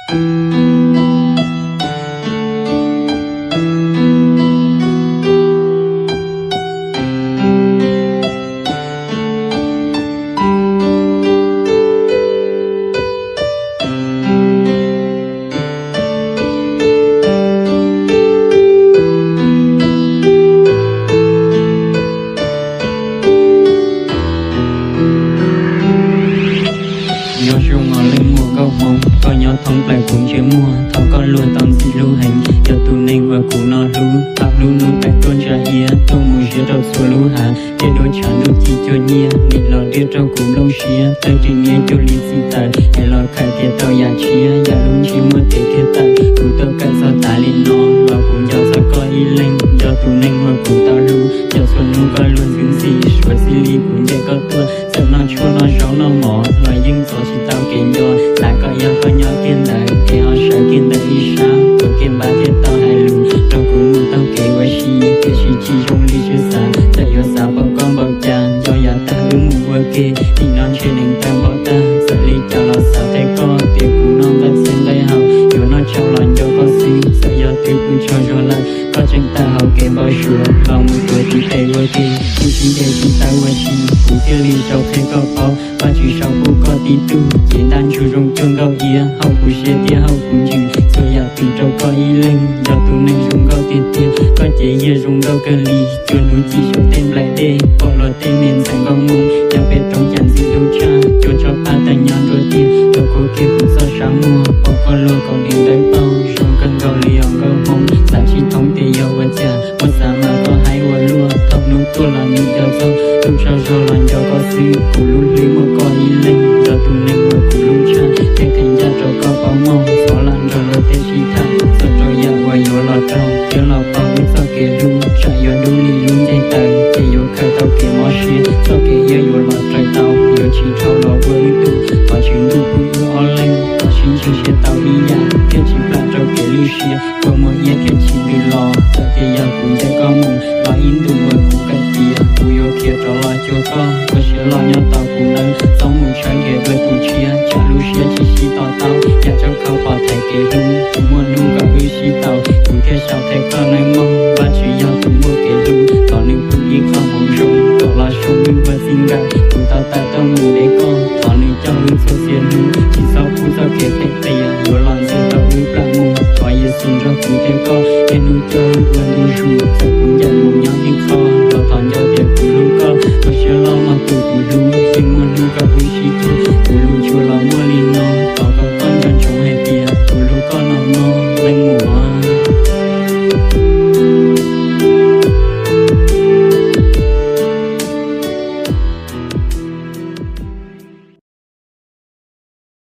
Nyob zoo os leej muam nkauj hmoob, koj nyob thoob plaws kuv ntsej muag, thov koj luag tau ntxim hlub heev, yog tus neeg uas kuv no hlub. Thaum lub hnub tav tuaj ntsa hiab tuaj mus ziab rau txhua lub hav, tej duab tshav ntuj ci cuag nyiaj, nim los riam rau kuv nplooj siab, tawg ris niab cuag li txiv taws, es los khawm tias tau yam tshiab, yam lub ntsiab muaj tes kiag tawm. Kuv tuaj kawm txog tas li no, los kuv nco txog koj ib leeg, yog tus neeg uas kuv tau hlub, cov txhua hnub koj luag ntxhi ntxhi, suav txij li kuv ncaim koj tuaj, txawm noj tshuaj noj zaub noj mov los yeej txov tsis tau kev nco, xav kom yog koj nyob kiag ntawd, es ho sawv kiag ntawm ib sab, ua kiag npab thiaj tau hais lus, rau kuv mus taug kev ua si, tiam sis tsis zoo li siab xav, txawm yuav xav pom koj npaum cas, nco yav tag wb mus ua ke, nim no ntshe neeg tawg npaum tag, txawm li cas los xav qhia koj, tias kuv noj nqaij txhia nqaij hau, yuav noj tsau los nco koj xwb, txawm yog twb pw tsaug zog lawm, koj tseem tawm hauv kev npau suav, los mus tuav tiv tes ua ke, kuv tsis nce tsis tawv ua si, kuv thiaj li sau qhia koj paub, Vajtswv sau pub koj tib tug, ces ntaj ntsug zoo cuag nkauj iab, haum kuv siab thiab haum kuv ntsws, txhua yam twg rau koj ib leeg, yog tus neeg zoo nkauj tiag tiag, koj cev yiag zoo nkauj kawg li, cuag hnub ci saum tej nplaim dej, pom luag tej me ntxhais nkauj Hmoob, nyob pem roob cas ntxim hlub tshaj, cuag tsob qab tawg nyob nruab tiag, rau khuav kiag kuv txoj sab muag, pom koj luag kaus hniav ntawd paug, zoo kawg nkaus li os nkauj Hmoob, xav tsis thoob tias yog ua cas, muab xav mas koj haib ua luaj, thaum hnub tuaj los nim nco txog, tus tsaug zog los nco koj xwb, kuv lub hlwb muaj koj ib leeg, yog tus neeg uas kuv hlub tshaj, thiaj qhia ncaj rau koj paub mog, thov lam nrog luag tej sib tham, txog rau yam uas yuav los raug, thiab los pauj wb txoj kev hlub, tsam yuav dub li lub ncej taws, ces yuav khaws tau kev mob siab, txoj kev iab yuav los raws tau, yuav tsis dhau los ua wb tug, thov Tswv Ntuj pub wb ob leeg, kom sib ntseeg siab tau ib yam, thiaj tsis plam rau kev lwj siab, kua muag iab thiaj tsis ntws los, txawm tias yog kuv ncaim koj mus, los ib ntus uas kuv kawm tiav, kuv yuav khiav rov los cuag koj, ua siav loj nyob tos kuv nawb, txhob mus tshawb nrhiav dua tus tshiab, tsam lub siab tsis sib to taub, yam tsab khau pov thaiv kev hlub, tsuas muaj hnub kom wb sib tau, kuv thiaj sau qhia koj nawb mog, Vajtswv yog tus muaj kev hlub, thov nws pub ib qho hmoov zoo, kom los zoo wb ua txij nkawm, kuv tau tawm tuaj mus de koj, thov nws coj wb txhua txhia hnub, tsis txhob pub txoj kev phem qias, yuav los ntxias tau wb plam mus, thov Yexus nrog kuv thiab koj, niaj hnub coj wb ua ntu zus, txawm kuv